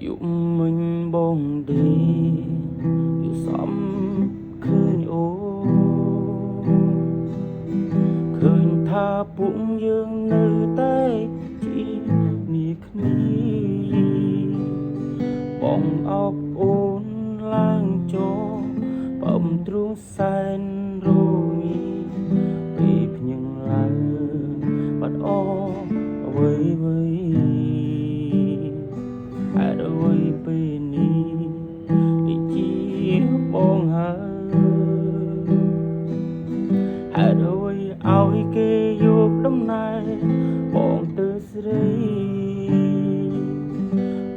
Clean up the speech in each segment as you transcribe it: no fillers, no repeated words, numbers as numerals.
យប់មិញបងដេយូសំឃើញអូនឃើញថាពួកយើងនៅតែជានេះគ្នាបងអោបអូនឡើងចោបំទ្រូងសែនរងាពេលភ្ញឹងឡើងបាត់អអ្វីអ្វី ហេតុអ្វីពេលនេះដូចជាបងហើយហេតុអ្វីឲ្យគេយកតំណែងបងទៅស្រី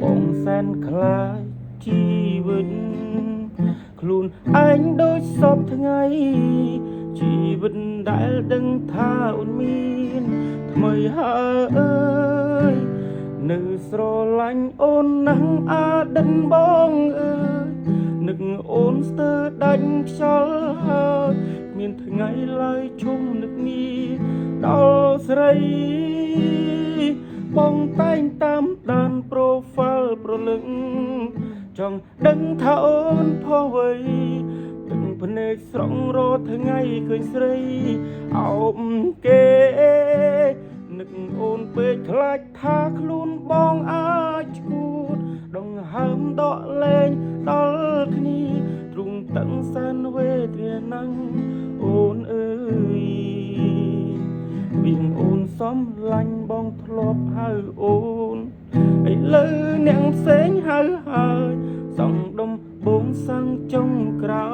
បងសែនខ្លាចជីវិតខ្លួនឯងដូចសពថ្ងៃជីវិតដែលដឹងថាអូនមានថ្មីហើយ នៅស្រឡាញ់អូនណាស់អាដិនបងអើយនឹកអូនស្ទើរដាច់ខ្យល់ហើយគ្មានថ្ងៃឡើយឈុំនឹកនេះដល់ស្រីបងតែងតាមដាន profile ប្រលឹងចង់ដឹងថាអូនផុសអ្វីទឹកភ្នែកស្រង់រាល់ថ្ងៃឃើញស្រីអោបគេ នឹកអូនពេកខ្លាចថាខ្លួនបងអាចឈួតដងហើមដកលែងដល់គ្នាទ្រុងតឹងសែនវេទនាណាំងអូនអើយវិញអូនសំឡាញ់បងធ្លាប់ហៅអូនឥឡូវអ្នកផ្សេងហៅហើយសងដុំបងសាំងចុងក្រោ